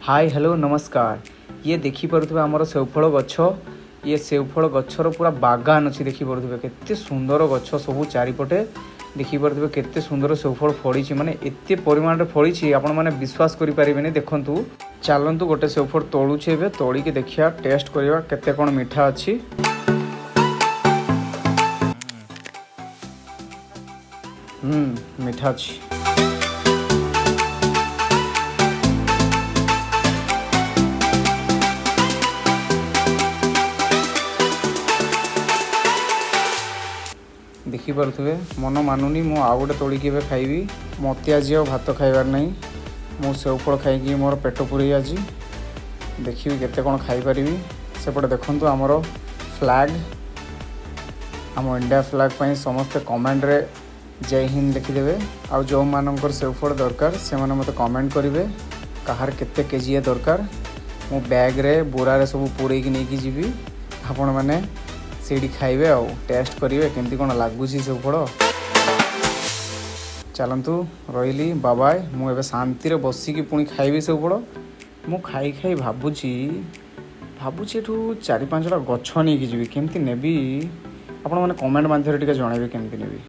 High, hello, ନମସ୍କାର। ଇଏ ଦେଖିପାରୁଥିବେ ଆମର ସେଉଫଳ ଗଛ। ଇଏ ସେଉଫଳ ଗଛର ପୁରା ବାଗାନ ଅଛି। ଦେଖିପାରୁଥିବେ କେତେ ସୁନ୍ଦର ଗଛ ସବୁ ଚାରିପଟେ। ଦେଖିପାରୁଥିବେ କେତେ ସୁନ୍ଦର ସେଉଫଳ ଫଳିଛି, ମାନେ ଏତେ ପରିମାଣରେ ଫଳିଛି, ଆପଣମାନେ ବିଶ୍ୱାସ କରିପାରିବେନି। ଦେଖନ୍ତୁ, ଚାଲନ୍ତୁ, ଗୋଟେ ସେଉଫଳ ତୋଳୁଛି ଏବେ। ତୋଳିକି ଦେଖିବା, ଟେଷ୍ଟ କରିବା କେତେ କ'ଣ ମିଠା ଅଛି। ମିଠା ଅଛି। ଦେଖିପାରୁଥିବେ, ମନ ମାନୁନି, ମୁଁ ଆଉ ଗୋଟେ ତୋଳିକି ଏବେ ଖାଇବି। ମୋତେ ଆଜି ଆଉ ଭାତ ଖାଇବାର ନାହିଁ। ମୁଁ ସେଉ ଫଳ ଖାଇକି ମୋର ପେଟ ପୁରେଇ ଆଜି ଦେଖିବି କେତେ କ'ଣ ଖାଇପାରିବି। ସେପଟେ ଦେଖନ୍ତୁ ଆମର ଫ୍ଲାଗ୍। ଆମ ଇଣ୍ଡିଆ ଫ୍ଲାଗ୍ ପାଇଁ ସମସ୍ତେ କମେଣ୍ଟରେ ଜୟ ହିନ୍ଦ ଲେଖିଦେବେ। ଆଉ ଯେଉଁମାନଙ୍କର ସେଉ ଫଳ ଦରକାର, ସେମାନେ ମୋତେ କମେଣ୍ଟ କରିବେ କାହାର କେତେ କେଜିଏ ଦରକାର। ମୁଁ ବ୍ୟାଗ୍ରେ, ବୋରାରେ ସବୁ ପୂରେଇକି ନେଇକି ଯିବି। ଆପଣମାନେ ସେଇଠି ଖାଇବେ ଆଉ ଟେଷ୍ଟ କରିବେ କେମିତି କ'ଣ ଲାଗୁଛି ସେଉ ଫଳ। ଚାଲନ୍ତୁ, ରହିଲି, ବାବାଏ। ମୁଁ ଏବେ ଶାନ୍ତିରେ ବସିକି ପୁଣି ଖାଇବି ସେଉ ଫଳ। ମୁଁ ଖାଇ ଖାଇ ଭାବୁଛି ଭାବୁଛି ଏଠୁ ଚାରି ପାଞ୍ଚଟା ଗଛ ନେଇକି ଯିବି। କେମିତି ନେବି, ଆପଣମାନେ କମେଣ୍ଟ ମାଧ୍ୟମରେ ଟିକେ ଜଣାଇବେ କେମିତି ନେବି।